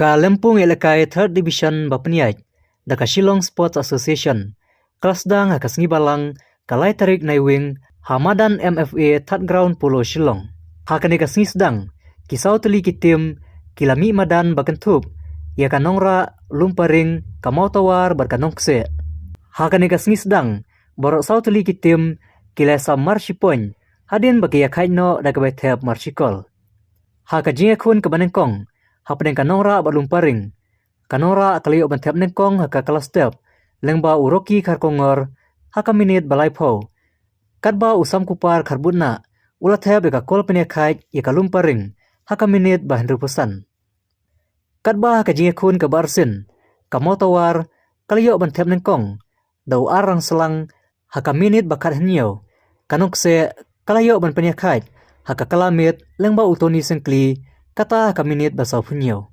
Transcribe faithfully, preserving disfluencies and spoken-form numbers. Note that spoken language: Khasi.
Ka Lempung Elekai Third Division ba pynïaid da ka Shillong Sports Association ka la sdang ha ka sngi Balang ka lai tarik Naiwieng ha madan M F A Third Ground Polo Shillong. Ha kane ka sngi sdang ki saw tylli ki tim ki la mih madan ba kynthup ïa ka Nongrah, Lumparing, ka Mawtawar bad ka Nongkseh. Ha kane ka sngi sdang baroh saw tylli ki tim ki la sam marshi point hadien ba ki ïa khaid noh da kaba thep marshi kol. Ha ka jingïakhun kaba nyngkong hapdeng ka Nongrah bad Lumparing, ka Nongrah ka la ïoh ban thep nyngkong ha ka kala step lyngba u Rocky Kharkongor ha ka minit ba laiphew, katba u Samkupar Kharbutna u la thep ïa ka kol pynïakhaid ïa ka Lumparing ha ka minit ba hynriewphew san. Katba ha ka jingïakhun kaba arsien ka Mawtawar ka la ïoh ban thep nyngkong da u Ar Rangslang ha ka minit ba khathynñiew, ka Nongkseh ka la ïoh ban pynïakhaid ha ka kala miet lyngba u Tony Syngkli kata ha ka minit ba sawphew hynñiew.